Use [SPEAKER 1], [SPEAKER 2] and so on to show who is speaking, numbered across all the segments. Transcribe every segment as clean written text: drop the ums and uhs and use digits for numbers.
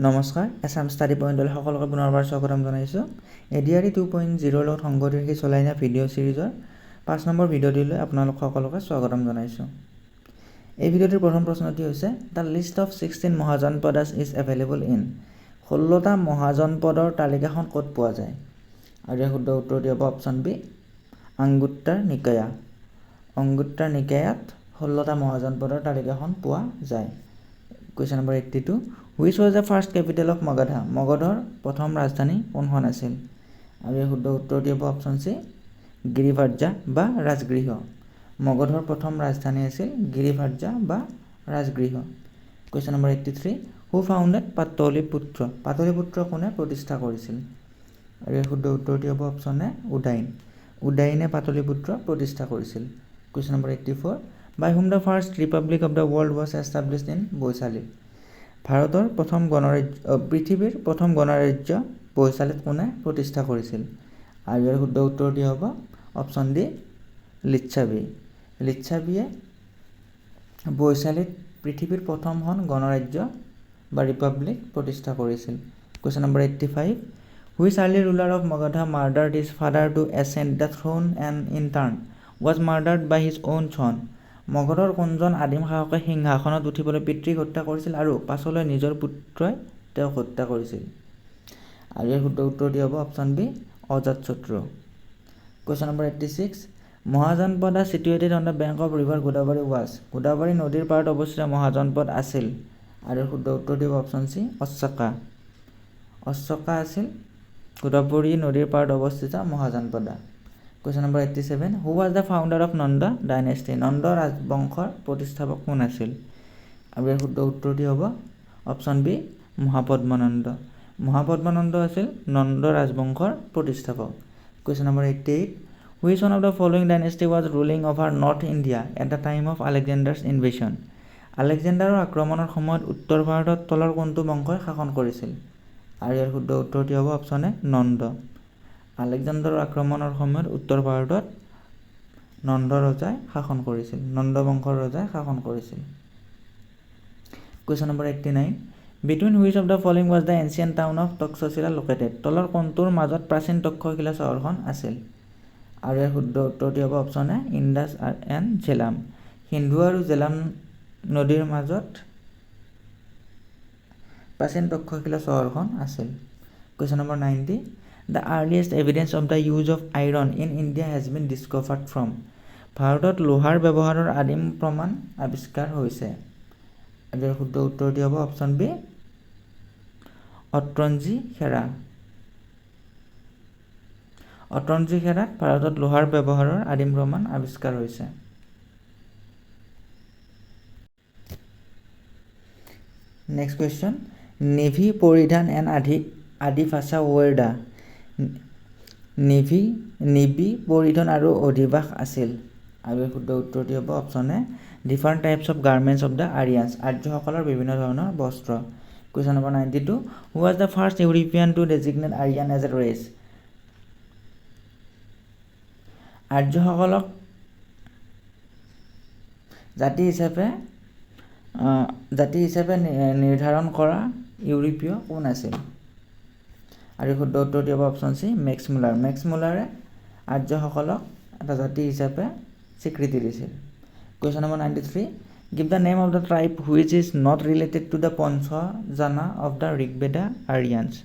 [SPEAKER 1] নমস্কাৰ, এছাম ষ্টাডি পইণ্টলৈ সকলোকে পুনৰবাৰ স্বাগতম জনাইছোঁ। এডিআৰই 2.0ৰ লগত সংগতি ৰাখি চলাই নিয়া ভিডিঅ' ছিৰিজৰ 5 নম্বৰ ভিডিঅ'টিলৈ আপোনালোক সকলোকে স্বাগতম জনাইছোঁ। এই ভিডিঅ'টিৰ প্ৰথম প্ৰশ্নটি হৈছে, the list of 16 Mahajanapadas is available in. 16টা মহাজনপদৰ তালিকাখন ক'ত পোৱা যায়? আৰু ইয়াৰ শুদ্ধ উত্তৰটি হ'ব অপশ্যন বি, আংগুত্তৰ নিকায়া। অংগুত্তৰ নিকায়াত 16টা মহাজনপদৰ তালিকাখন পোৱা যায়। Question number 82, which was the first capital of Magadha? মগধৰ প্ৰথম ৰাজধানী কোনখন আছিল? আৰু ইয়াৰ শুদ্ধ উত্তৰটি হ'ব অপশ্যন চি, গিৰিভাৰ্জা বা ৰাজগৃহ। মগধৰ প্ৰথম ৰাজধানী আছিল গিৰিভাৰ্জা বা Rajgriha. Question number 83, who founded Pataliputra? Pataliputra কোনে প্ৰতিষ্ঠা কৰিছিল? আৰু ইয়াৰ শুদ্ধ উত্তৰটি হ'ব অপশ্যন এ, উদায়ন। উদায়নে পাটলিপুত্ৰ প্ৰতিষ্ঠা কৰিছিল। Question number 84, by whom the first republic of the world was established in Vaishali? ভাৰতৰ প্ৰথম গণৰাজ্য, পৃথিৱীৰ প্ৰথম গণৰাজ্য বৈশালীত কোনে প্ৰতিষ্ঠা কৰিছিল? আৰু ইয়াৰ শুদ্ধ উত্তৰটি হ'ব অপশ্যন ডি, লিচ্ছাবি। লিচ্ছাবিয়ে বৈশালীত পৃথিৱীৰ প্ৰথমখন গণৰাজ্য বা ৰিপাব্লিক প্ৰতিষ্ঠা কৰিছিল। Question number 85, which early ruler of Magadha murdered his father to ascend the throne and in turn was murdered by his own son? মগধৰ কোনজন আদিম শাসকে সিংহাসনত উঠিবলৈ পিতৃক হত্যা কৰিছিল আৰু পাছলৈ নিজৰ পুত্ৰই তেওঁক হত্যা কৰিছিল? আৰু ইয়াৰ শুদ্ধ উত্তৰটি হ'ব option B, Ajatashatru. Question number 86, Mahajanapada situated on the bank of river Godavari was. Godavari নদীৰ পাৰত অৱস্থিত মহাজনপদ আছিল। আৰু ইয়াৰ শুদ্ধ উত্তৰটি হ'ব অপশ্যন চি, অশ্বকা। অশ্বকা আছিল গোদাবৰী নদীৰ পাৰত অৱস্থিত Mahajanapada. Question number 87, who was the founder of Nanda dynasty? Nanda ৰাজবংশৰ প্ৰতিষ্ঠাপক কোন আছিল? আৰু ইয়াৰ শুদ্ধ উত্তৰটি হ'ব অপশ্যন বি, মহাপদ্মনন্দ। মহাপদ্মনন্দ আছিল নন্দ ৰাজবংশৰ প্ৰতিষ্ঠাপক। Question number 88, which one of the following dynasty was ruling over North India at the time of Alexander's invasion? আলেকজেণ্ডাৰৰ আক্ৰমণৰ সময়ত উত্তৰ ভাৰতত তলৰ কোনটো বংশই শাসন কৰিছিল? আৰু ইয়াৰ শুদ্ধ উত্তৰটি হ'ব অপশ্যন এ, নন্দ। আলেকজেণ্ডাৰৰ আক্ৰমণৰ সময়ত উত্তৰ ভাৰতত নন্দ ৰজাই শাসন কৰিছিল, নন্দ বংশৰ ৰজাই শাসন কৰিছিল। Question number 89, between which of the following was the ancient town of Takshashila located? তলৰ কোনটোৰ মাজত প্ৰাচীন তক্ষশিলা চহৰখন আছিল? আৰু ইয়াৰ শুদ্ধ উত্তৰটি হ'ব option A, Indus and Jhelum. Sindhu আৰু জেলাম নদীৰ মাজত প্ৰাচীন তক্ষশিলা চহৰখন আছিল। Question number 90, the earliest evidence of the use of iron in India has been discovered from. ভাৰতত লোহাৰ ব্যৱহাৰৰ আদিম প্ৰমাণ আৱিষ্কাৰ হৈছে। আৰু ইয়াৰ শুদ্ধ উত্তৰটি হ'ব অপশ্যন বি, অত্ৰঞ্জী খেৰা। অত্ৰঞ্জী খেৰাত ভাৰতত লোহাৰ ব্যৱহাৰৰ আদিম প্ৰমাণ আৱিষ্কাৰ হৈছে। নেক্সট কুৱেশ্যন, নিভি পৰিধান এণ্ড আদিভাষা ৱেৰ the. নিবি পৰিধান আৰু অধিবাস আছিল। আৰু ইয়াৰ শুদ্ধ উত্তৰটি হ'ব option A, different types of garments of the Aryans, আৰ্যসকলৰ বিভিন্ন ধৰণৰ বস্ত্ৰ। Question number 92, who was the first European to designate Aryan as a race? আৰ্যসকলক জাতি হিচাপে নিৰ্ধাৰণ কৰা ইউৰোপীয় কোন আছিল? আৰু শুদ্ধ উত্তৰটি হ'ব option C, max Muller. Max মুলাৰে আৰ্যসকলক এটা জাতি হিচাপে স্বীকৃতি দিছিল। Question number 93, give the name of the tribe which is not related to the Panchajana of the Rigveda Aryans.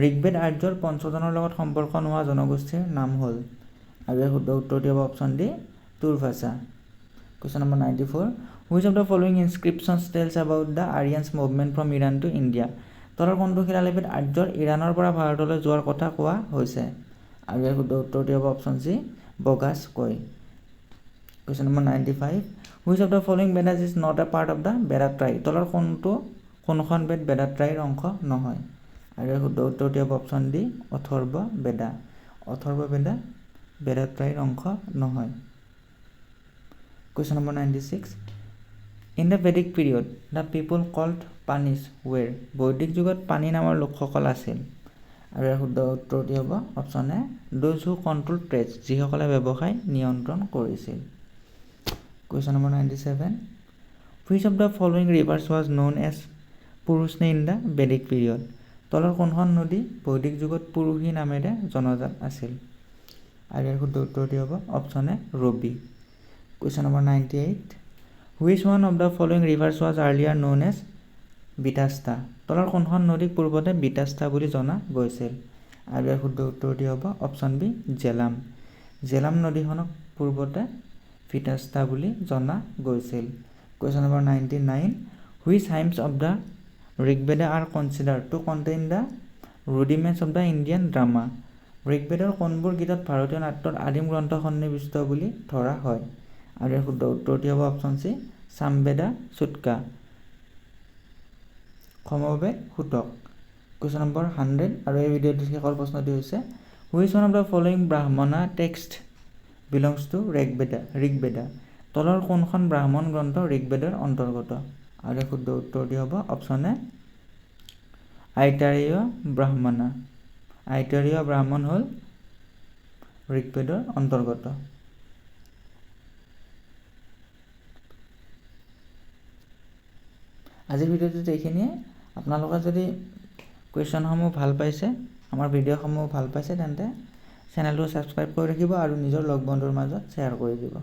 [SPEAKER 1] Rigveda আৰ্যৰ পঞ্চজনৰ লগত সম্পৰ্ক নোহোৱা জনগোষ্ঠীৰ নাম হ'ল। আৰু ইয়াৰ শুদ্ধ উত্তৰটি হ'ব option D, Turvasha. Question number 94, which of the following inscriptions tells about the Aryans movement from Iran to India? তলৰ কোনটো শিলালিপিত আৰ্যৰ ইৰাণৰ পৰা ভাৰতলৈ যোৱাৰ কথা কোৱা হৈছে? আৰু ইয়াৰ শুদ্ধ উত্তৰটি হ'ব option C, Boghaz Köi. Question number 95, which of the following Vedas is not a part of the Vedatrayi? তলৰ কোনখন বেদ বেদাত্ৰায়ীৰ অংশ নহয়? আৰু ইয়াৰ শুদ্ধ উত্তৰটি হ'ব অপশ্যন ডি, অথৰ্ব বেদা। অথৰ্ব বেদা বেদাত্ৰায়ীৰ অংশ নহয়। Question number 96, in the Vedic period the people called Panis were. বৈদিক যুগত পানী নামৰ লোকসকল আছিল। আৰু ইয়াৰ শুদ্ধ উত্তৰটি হ'ব option A, those who control trades, যিসকলে ব্যৱসায় নিয়ন্ত্ৰণ কৰিছিল। Question number 97, which of the following rivers was known as Parushni in the Vedic period? তলৰ কোনখন নদী বৈদিক যুগত পুৰুষী নামেৰে জনাজাত আছিল? আৰু ইয়াৰ শুদ্ধ উত্তৰটি হ'ব option A Ravi. Question number 98, which one of the following rivers was earlier known as Vitasta? তলৰ কোনখন নদীক পূৰ্বতে বিতাস্তা বুলি জনা গৈছিল? আৰু ইয়াৰ শুদ্ধ উত্তৰটি হ'ব অপশ্যন বি জেলাম। জেলাম নদীখনক পূৰ্বতে বিতাস্তা বুলি জনা গৈছিল। Question number 99, which hymns of the Rigveda are considered to contain the rudiments of the Indian drama? ঋগ্বেদৰ কোনবোৰ গীতত ভাৰতীয় নাট্যৰ আদিম গ্ৰন্থ সন্নিৱিষ্ট বুলি ধৰা হয়? আৰু ইয়াৰ শুদ্ধ উত্তৰটি হ'ব অপশ্যন চি সামবেদা চুটকা, সমবেত সূতক। কুৱেশ্যন নম্বৰ 100 আৰু এই ভিডিঅ'টোৰ শেষৰ প্ৰশ্নটি হৈছে which one of the following Brahmana text belongs to Rigveda? তলৰ কোনখন ব্ৰাহ্মণ গ্ৰন্থ ঋগ্বেদৰ অন্তৰ্গত? আৰু ইয়াৰ শুদ্ধ উত্তৰটি হ'ব অপশ্যন এ আইতাৰেয় ব্ৰাহ্মণা। আইতাৰেয় ব্ৰাহ্মণ হ'ল ঋগ্বেদৰ অন্তৰ্গত। আজিৰ ভিডিঅ'টোত এইখিনিয়ে। আপোনালোকে যদি কুৱেশ্যনসমূহ ভাল পাইছে, আমাৰ ভিডিঅ'সমূহ ভাল পাইছে, তেন্তে চেনেলটো ছাবস্ক্ৰাইব কৰি ৰাখিব আৰু নিজৰ লগ বন্ধুৰ মাজত শ্বেয়াৰ কৰি দিব।